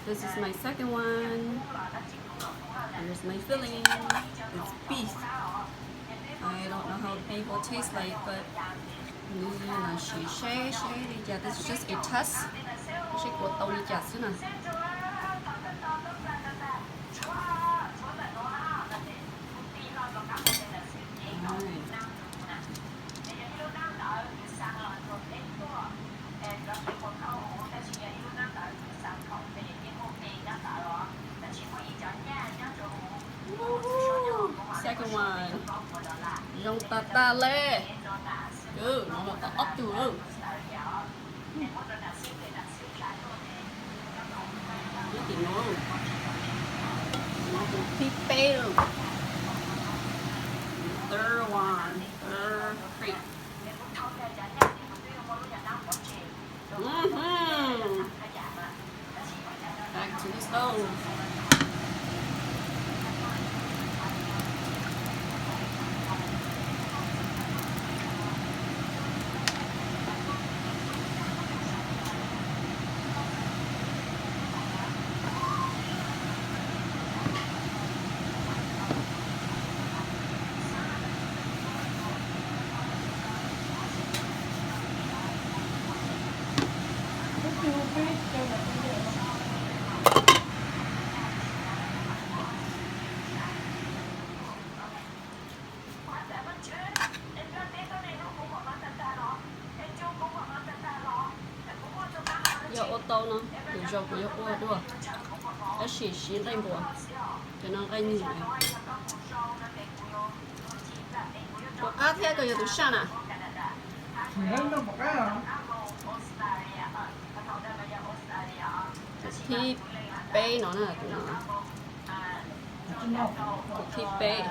This is my second one. Here's my filling. It's beef. I don't know how beef will taste like, but nws sim seb seb li cas. This is just a test. Seb kuv tau li cas xwb na. Second one. Zoo tas tas li. Ub, no mas tau ob tug lawm. Nyob tim no, no tus thib peb lawm. Third one, third crate. Mhm. Back to the stove. Yog ua tau no, lwm zaus kuv yuav ua dua, tab sis siv nqaij npua, cov no nqaij nyuj. Tus qab thiab koj yog tus saj na. Tus thib peb no na, tus no. Tus thib peb.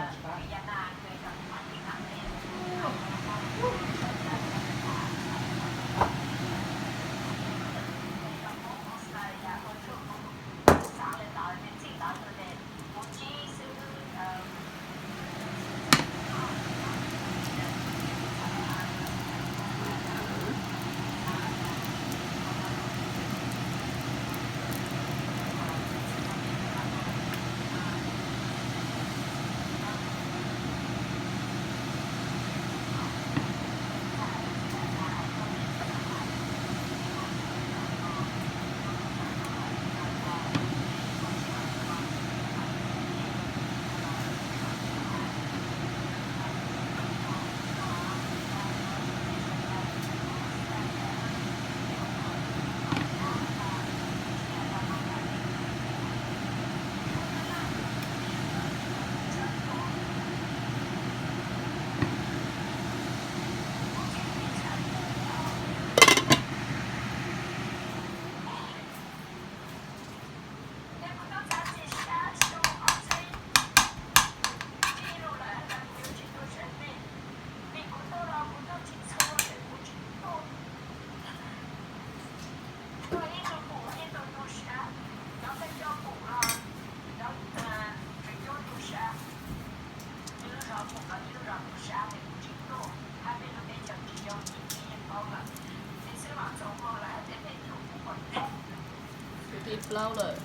Thib plaub lawm,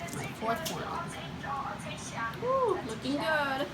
fourth one. Looking good.